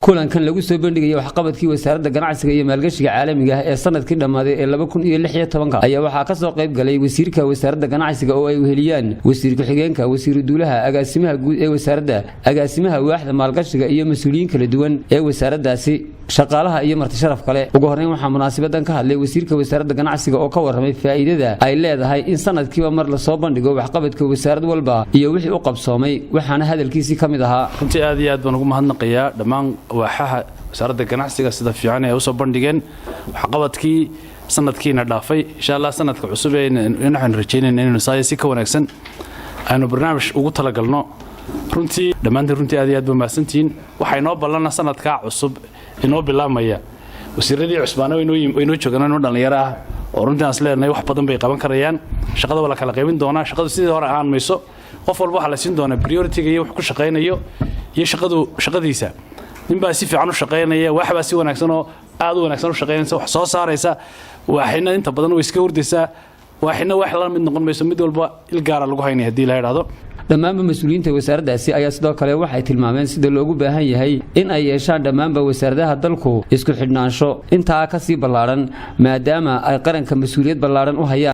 Kulankan lagu soo bandhigaya waxqabadkii Wasaaradda Ganacsiga iyo Maalgashiga Caalamiga ah ee sanadkii dhammaaday ee 2016-ka ayaa waxaa ka soo qayb galay wasiirka Wasaaradda Ganacsiga oo ay weheliyaan wasiir ku-xigeenka, wasiiru duulaha, agaasimaha guud ee wasaaradda, agaasimaha waaxda maalgashiga iyo mas-uuliyiin kala duwan ee wasaaraddaasi, shaqaalaha iyo marti sharaf kale. Ugu horreyn, waxaa munaasabadan ka hadlay wasiirka Wasaaradda Ganacsiga oo ka warramay faa'iidada ay leedahay in sanadkiiba mar lasoo bandhigo waxqabadka wasaarad walba iyo wixii u qabsoomay, waxaana hadalkiisii ka mid ahaa: Runtii aad iyo aad baan ugu mahadnaqayaa dhammaan waaxaha Wasaaradda Ganacsiga sida fiican ay usoo bandhigeen waxqabadkii sanadkiina dhaafay. Insha Allah, sanadka cusub ee waxaanu rajaynayna inaynu saaya si ka wanaagsan aynu barnaamij ugu talagalno. Runtii dhammaantiin, runtii aad iyo aad ba mahadsantihiin. Waxaa inoo ballana sanadkaa cusub inoo bilaabmaya wasiiradii cusbaana waynoo joogaan, inoo dhallinyaro ah oo runtii aan is leenahay wax badan bay qaban karayaan. Shaqada waa la kala qaybin doonaa. Shaqadu sidii hore ahaan mayso. Qof walba waxaa la siin doonaa priority-ga iyo wax ku shaqaynayo iyo shaqadu shaqadiisa. Ninbaa si fiican u shaqaynaya, waxbaa si wanaagsan oo aad u wanaagsan u shaqaynaysa, wax soo saaraysa, waaxina inta badan way iska hurdaysaa, waaxina wax la mid noqon mayso. Mid walba il gaara lagu haynaya haddii la idhaahdo. Dhammaanba mas-uuliyiinta wasaaraddaasi ayaa sidoo kale waxay tilmaameen sida loogu baahan yahay in ay yeeshaan dhammaanba wasaaradaha dalku isku xidhnaansho intaa ka sii ballaadhan, maadaama ay qaranka mas-uuliyad ballaadhan u hayaan.